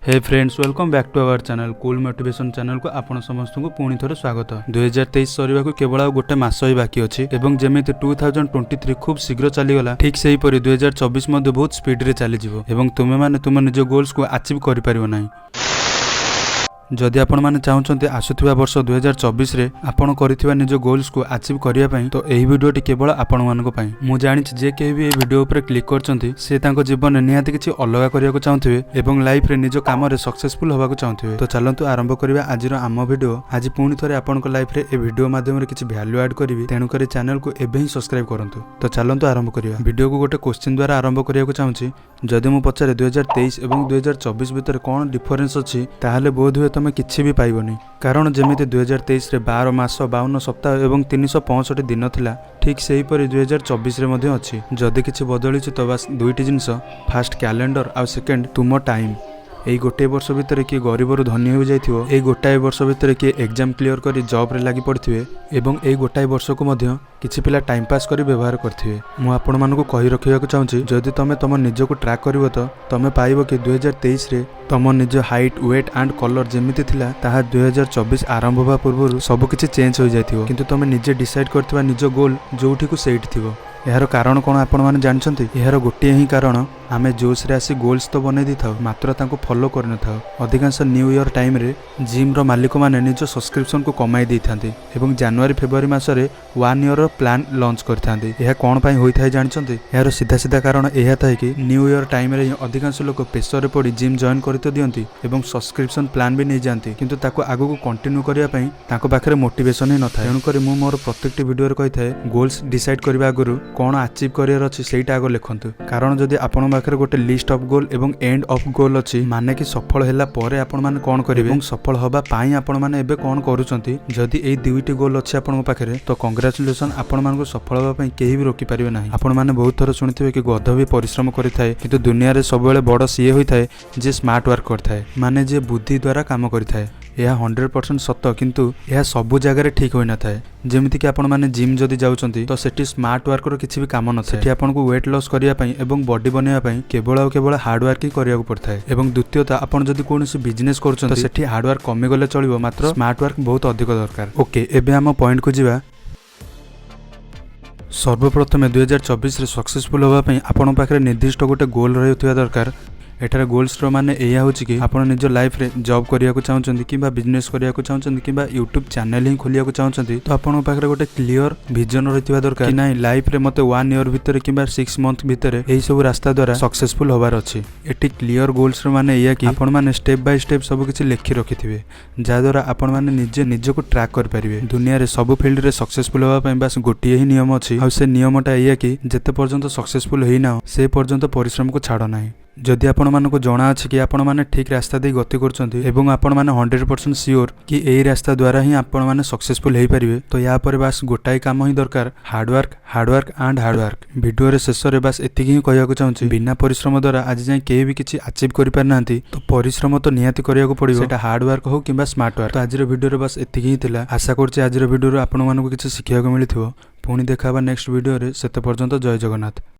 Hey friends, welcome back to our channel. Cool Motivation ଚ୍ୟାନେଲକୁ ଆପଣ ସମସ୍ତଙ୍କୁ ପୁଣି ଥରେ ସ୍ୱାଗତ। 2023 ସରିବାକୁ କେବଳ ଆଉ ଗୋଟେ ମାସ ହିଁ ବାକି ଅଛି ଏବଂ ଯେମିତି 2023 ଖୁବ୍ ଶୀଘ୍ର ଚାଲିଗଲା, ଠିକ୍ ସେହିପରି 2024 ମଧ୍ୟ ବହୁତ ସ୍ପିଡରେ ଚାଲିଯିବ ଏବଂ ତୁମେମାନେ ତୁମ ନିଜ ଗୋଲ୍ସକୁ ଆଚିଭ୍ କରିପାରିବ ନାହିଁ। ଯଦି ଆପଣମାନେ ଚାହୁଁଛନ୍ତି ଆସୁଥିବା ବର୍ଷ 2024ରେ ଆପଣ କରିଥିବା ନିଜ ଗୋଲ୍ସକୁ ଆଚିଭ୍ କରିବା ପାଇଁ, ତ ଏହି ଭିଡ଼ିଓଟି କେବଳ ଆପଣମାନଙ୍କ ପାଇଁ। ମୁଁ ଜାଣିଛି, ଯେ କେହି ବି ଏହି ଭିଡ଼ିଓ ଉପରେ କ୍ଲିକ୍ କରିଛନ୍ତି, ସେ ତାଙ୍କ ଜୀବନରେ ନିହାତି କିଛି ଅଲଗା କରିବାକୁ ଚାହୁଁଥିବେ ଏବଂ ଲାଇଫରେ ନିଜ କାମରେ ସକ୍ସେସଫୁଲ୍ ହେବାକୁ ଚାହୁଁଥିବେ। ତ ଚାଲନ୍ତୁ ଆରମ୍ଭ କରିବା ଆଜିର ଆମ ଭିଡ଼ିଓ। ଆଜି ପୁଣି ଥରେ ଆପଣଙ୍କ ଲାଇଫରେ ଏ ଭିଡ଼ିଓ ମାଧ୍ୟମରେ କିଛି ଭ୍ୟାଲ୍ୟୁ ଆଡ୍ କରିବି, ତେଣୁକରି ଚ୍ୟାନେଲକୁ ଏବେ ହିଁ ସବସ୍କ୍ରାଇବ୍ କରନ୍ତୁ। ତ ଚାଲନ୍ତୁ ଆରମ୍ଭ କରିବା। ଭିଡ଼ିଓକୁ ଗୋଟେ କୋଶ୍ଚିନ୍ ଦ୍ୱାରା ଆରମ୍ଭ କରିବାକୁ ଚାହୁଁଛି। ଯଦି ମୁଁ ପଚାରେ 2023 ଏବଂ 2024 ଭିତରେ କ'ଣ ଡିଫରେନ୍ସ ଅଛି, ତାହେଲେ ବୋଧହୁଏ ତମେ କିଛି ବି ପାଇବନି। କାରଣ ଯେମିତି 2023ରେ 12 ମାସ, 52 ସପ୍ତାହ ଏବଂ 365 ଦିନ ଥିଲା, ଠିକ୍ ସେହିପରି 2024ରେ ମଧ୍ୟ ଅଛି। ଯଦି କିଛି ବଦଳିଛି ତ ବାସ୍ ଦୁଇଟି ଜିନିଷ, ଫାଷ୍ଟ କ୍ୟାଲେଣ୍ଡର ଆଉ ସେକେଣ୍ଡ ତୁମ ଟାଇମ୍। ଏଇ ଗୋଟିଏ ବର୍ଷ ଭିତରେ କିଏ ଗରିବରୁ ଧନୀ ହୋଇଯାଇଥିବ, ଏଇ ଗୋଟାଏ ବର୍ଷ ଭିତରେ କିଏ ଏକ୍ଜାମ୍ କ୍ଲିୟର କରି ଜବ୍ରେ ଲାଗି ପଡ଼ିଥିବେ ଏବଂ ଏଇ ଗୋଟାଏ ବର୍ଷକୁ ମଧ୍ୟ କିଛି ପିଲା ଟାଇମ୍ ପାସ୍ କରି ବ୍ୟବହାର କରିଥିବେ। ମୁଁ ଆପଣମାନଙ୍କୁ କହି ରଖିବାକୁ ଚାହୁଁଛି, ଯଦି ତମେ ତମ ନିଜକୁ ଟ୍ରାକ୍ କରିବ ତ ତମେ ପାଇବ କି 2023ରେ ତମ ନିଜ ହାଇଟ୍, ୱେଟ୍ ଆଣ୍ଡ କଲର୍ ଯେମିତି ଥିଲା, ତାହା 2024 ଆରମ୍ଭ ହେବା ପୂର୍ବରୁ ସବୁକିଛି ଚେଞ୍ଜ ହୋଇଯାଇଥିବ। କିନ୍ତୁ ତମେ ନିଜେ ଡିସାଇଡ୍ କରିଥିବା ନିଜ ଗୋଲ୍ ଯୋଉଠିକୁ ସେଇଠି ଥିବ। ଏହାର କାରଣ କ'ଣ ଆପଣମାନେ ଜାଣିଛନ୍ତି? ଏହାର ଗୋଟିଏ ହିଁ କାରଣ, ଆମେ ଜୋସ୍ରେ ଆସି ଗୋଲ୍ସ ତ ବନେଇ ଦେଇଥାଉ, ମାତ୍ର ତାଙ୍କୁ ଫଲୋ କରିନଥାଉ। ଅଧିକାଂଶ ନ୍ୟୁ ଇୟର ଟାଇମ୍ରେ ଜିମ୍ର ମାଲିକମାନେ ନିଜ ସବସ୍କ୍ରିପସନ୍କୁ କମାଇ ଦେଇଥାନ୍ତି ଏବଂ ଜାନୁଆରୀ ଫେବୃଆରୀ ମାସରେ ୱାନ୍ ଇୟରର ପ୍ଲାନ୍ ଲଞ୍ଚ କରିଥାନ୍ତି। ଏହା କ'ଣ ପାଇଁ ହୋଇଥାଏ ଜାଣିଛନ୍ତି? ଏହାର ସିଧା ସିଧା କାରଣ ଏହା ଥାଏ କି ନ୍ୟୁ ଇୟର ଟାଇମ୍ରେ ହିଁ ଅଧିକାଂଶ ଲୋକ ପ୍ରେସରରେ ପଡ଼ି ଜିମ୍ ଜଏନ୍ କରି ତ ଦିଅନ୍ତି ଏବଂ ସବସ୍କ୍ରିପସନ୍ ପ୍ଲାନ୍ ବି ନେଇଯାଆନ୍ତି, କିନ୍ତୁ ତାକୁ ଆଗକୁ କଣ୍ଟିନ୍ୟୁ କରିବା ପାଇଁ ତାଙ୍କ ପାଖରେ ମୋଟିଭେସନ୍ ହିଁ ନଥାଏ। ତେଣୁକରି ମୁଁ ମୋର ପ୍ରତ୍ୟେକଟି ଭିଡ଼ିଓରେ କହିଥାଏ, ଗୋଲ୍ସ ଡିସାଇଡ୍ କରିବା ଆଗରୁ କ'ଣ ଆଚିଭ୍ କରିବାର ଅଛି, ସେଇଟା ଆଗ ଲେଖନ୍ତୁ। କାରଣ ଯଦି ଆପଣଙ୍କ ପାଖରେ ଗୋଟେ ଲିଷ୍ଟ ଅଫ୍ ଗୋଲ୍ ଏବଂ ଏଣ୍ଡ ଅଫ୍ ଗୋଲ୍ ଅଛି, ମାନେ କି ସଫଳ ହେଲା ପରେ ଆପଣମାନେ କ'ଣ କରିବେ ଏବଂ ସଫଳ ହେବା ପାଇଁ ଆପଣମାନେ ଏବେ କ'ଣ କରୁଛନ୍ତି, ଯଦି ଏଇ ଦୁଇଟି ଗୋଲ୍ ଅଛି ଆପଣଙ୍କ ପାଖରେ, ତ କଂଗ୍ରାଚୁଲେସନ୍, ଆପଣମାନଙ୍କୁ ସଫଳ ହେବା ପାଇଁ କେହି ବି ରୋକିପାରିବେ ନାହିଁ। ଆପଣମାନେ ବହୁତ ଥର ଶୁଣିଥିବେ କି ଗଧ ବି ପରିଶ୍ରମ କରିଥାଏ, କିନ୍ତୁ ଦୁନିଆରେ ସବୁବେଳେ ବଡ଼ ସିଏ ହୋଇଥାଏ ଯିଏ ସ୍ମାର୍ଟ ୱାର୍କ କରିଥାଏ, ମାନେ ଯିଏ ବୁଦ୍ଧି ଦ୍ୱାରା କାମ କରିଥାଏ। ଏହା 100% ସତ, କିନ୍ତୁ ଏହା ସବୁ ଜାଗାରେ ଠିକ୍ ହୋଇନଥାଏ। ଯେମିତିକି ଆପଣମାନେ ଜିମ୍ ଯଦି ଯାଉଛନ୍ତି, ତ ସେଠି ସ୍ମାର୍ଟ ୱାର୍କର କିଛି ବି କାମ ନଥାଏ। ସେଠି ଆପଣଙ୍କୁ ୱେଟ୍ ଲସ୍ କରିବା ପାଇଁ ଏବଂ ବଡି ବନେଇବା ପାଇଁ କେବଳ ଆଉ କେବଳ ହାର୍ଡ ୱାର୍କ ହିଁ କରିବାକୁ ପଡ଼ିଥାଏ। ଏବଂ ଦ୍ୱିତୀୟତଃ, ଆପଣ ଯଦି କୌଣସି ବିଜନେସ୍ କରୁଛନ୍ତି, ତ ସେଠି ହାର୍ଡ ୱାର୍କ କମିଗଲେ ଚଳିବ, ମାତ୍ର ସ୍ମାର୍ଟ ୱାର୍କ ବହୁତ ଅଧିକ ଦରକାର। ଓକେ, ଏବେ ଆମ ପଏଣ୍ଟକୁ ଯିବା। ସର୍ବପ୍ରଥମେ 2024ରେ ସକ୍ସେସଫୁଲ୍ ହେବା ପାଇଁ ଆପଣଙ୍କ ପାଖରେ ନିର୍ଦ୍ଦିଷ୍ଟ ଗୋଟେ ଗୋଲ୍ ରହିଥିବା ଦରକାର। ଏଠାରେ ଗୋଲ୍ସର ମାନେ ଏଇଆ ହେଉଛି କି ଆପଣ ନିଜ ଲାଇଫରେ ଜବ୍ କରିବାକୁ ଚାହୁଁଛନ୍ତି କିମ୍ବା ବିଜନେସ୍ କରିବାକୁ ଚାହୁଁଛନ୍ତି କିମ୍ବା ୟୁଟ୍ୟୁବ୍ ଚ୍ୟାନେଲ୍ ହିଁ ଖୋଲିବାକୁ ଚାହୁଁଛନ୍ତି, ତ ଆପଣଙ୍କ ପାଖରେ ଗୋଟେ କ୍ଲିଅର ଭିଜନ ରହିଥିବା ଦରକାର କି ନାଇଁ, ଲାଇଫରେ ମୋତେ ୱାନ୍ ଇୟର ଭିତରେ କିମ୍ବା 6 ମନ୍ଥ ଭିତରେ ଏହି ସବୁ ରାସ୍ତା ଦ୍ୱାରା ସକ୍ସେସଫୁଲ୍ ହେବାର ଅଛି। ଏଠି କ୍ଲିଅର ଗୋଲ୍ସର ମାନେ ଏଇଆ କି ଆପଣମାନେ ଷ୍ଟେପ୍ ବାଇ ଷ୍ଟେପ୍ ସବୁ କିଛି ଲେଖି ରଖିଥିବେ, ଯାହାଦ୍ୱାରା ଆପଣମାନେ ନିଜେ ନିଜକୁ ଟ୍ରାକ୍ କରିପାରିବେ। ଦୁନିଆରେ ସବୁ ଫିଲ୍ଡରେ ସକ୍ସେସଫୁଲ୍ ହେବା ପାଇଁ ବାସ୍ ଗୋଟିଏ ହିଁ ନିୟମ ଅଛି ଆଉ ସେ ନିୟମଟା ଏଇଆ କି ଯେତେ ପର୍ଯ୍ୟନ୍ତ ସକ୍ସେସଫୁଲ୍ ହେଇନାହ, ସେ ପର୍ଯ୍ୟନ୍ତ ପରିଶ୍ରମକୁ ଛାଡ଼ ନାହିଁ। ଯଦି ଆପଣମାନଙ୍କୁ ଜଣା ଅଛି କି ଆପଣମାନେ ଠିକ୍ ରାସ୍ତା ଦେଇ ଗତି କରୁଛନ୍ତି ଏବଂ ଆପଣମାନେ 100% ସିଓର କି ଏଇ ରାସ୍ତା ଦ୍ୱାରା ହିଁ ଆପଣମାନେ ସକ୍ସେସଫୁଲ୍ ହେଇପାରିବେ, ତ ୟା ପରେ ବାସ୍ ଗୋଟାଏ କାମ ହିଁ ଦରକାର, hard work, hard work and hard work। ଭିଡ଼ିଓରେ ଶେଷରେ ବାସ୍ ଏତିକି ହିଁ କହିବାକୁ ଚାହୁଁଛି, ବିନା ପରିଶ୍ରମ ଦ୍ୱାରା ଆଜି ଯାଏଁ କେହି ବି କିଛି ଆଚିଭ୍ କରିପାରିନାହାନ୍ତି। ତ ପରିଶ୍ରମ ତ ନିହାତି କରିବାକୁ ପଡ଼ିବ, ସେଟା ହାର୍ଡ ୱାର୍କ ହଉ କିମ୍ବା ସ୍ମାର୍ଟ ୱାର୍କ। ତ ଆଜିର ଭିଡ଼ିଓରେ ବାସ୍ ଏତିକି ହିଁ ଥିଲା। ଆଶା କରୁଛି ଆଜିର ଭିଡ଼ିଓରୁ ଆପଣମାନଙ୍କୁ କିଛି ଶିଖିବାକୁ ମିଳିଥିବ। ପୁଣି ଦେଖା ହେବା ନେକ୍ସଟ ଭିଡ଼ିଓରେ। ସେତେ ପର୍ଯ୍ୟନ୍ତ ଜୟ ଜଗନ୍ନାଥ।